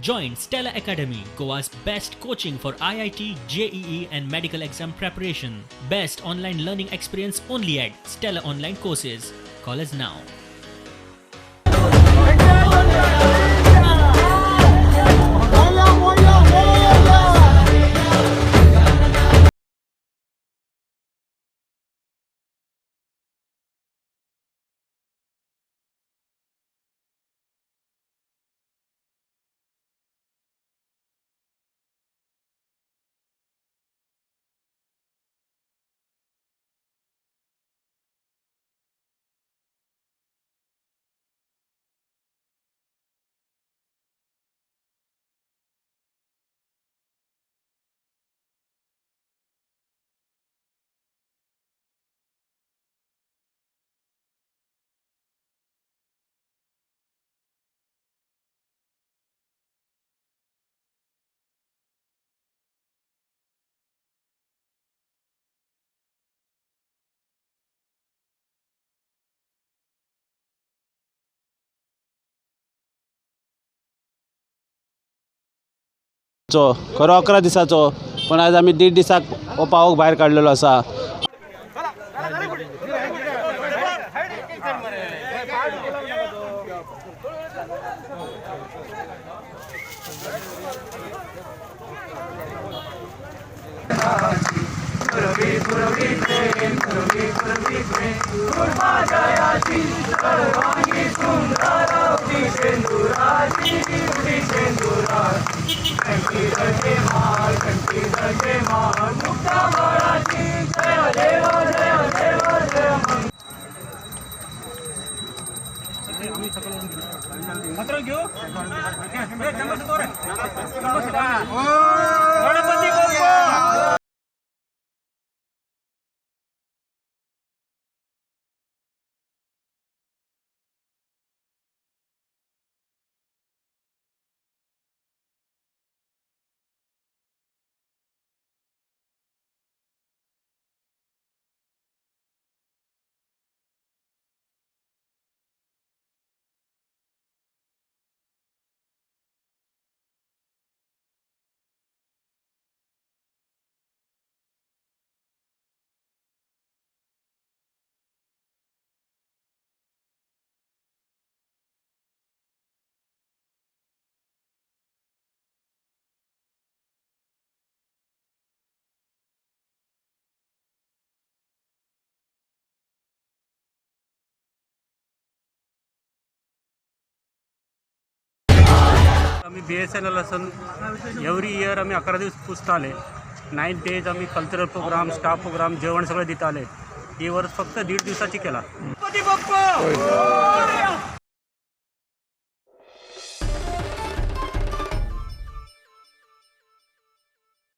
Join Stella Academy, Goa's best coaching for IIT, JEE, and medical exam preparation. Best online learning experience only at Stella Online Courses. Call us now. खरो 11 दिसाचो, पण आज आमी 1.5 दिसाक हो पावोक भायर काडलेलो आसा. आमी BSNL आसून एवरी इयर आमी 11 दीस पुजताले. 9 डेज आमी कल्चरल प्रोग्राम, स्टाफ प्रोग्राम, जेवण सगळें दिताले. ही वर्स फक्त 1.5 दिवसाची केला. गणपती बाप्पा!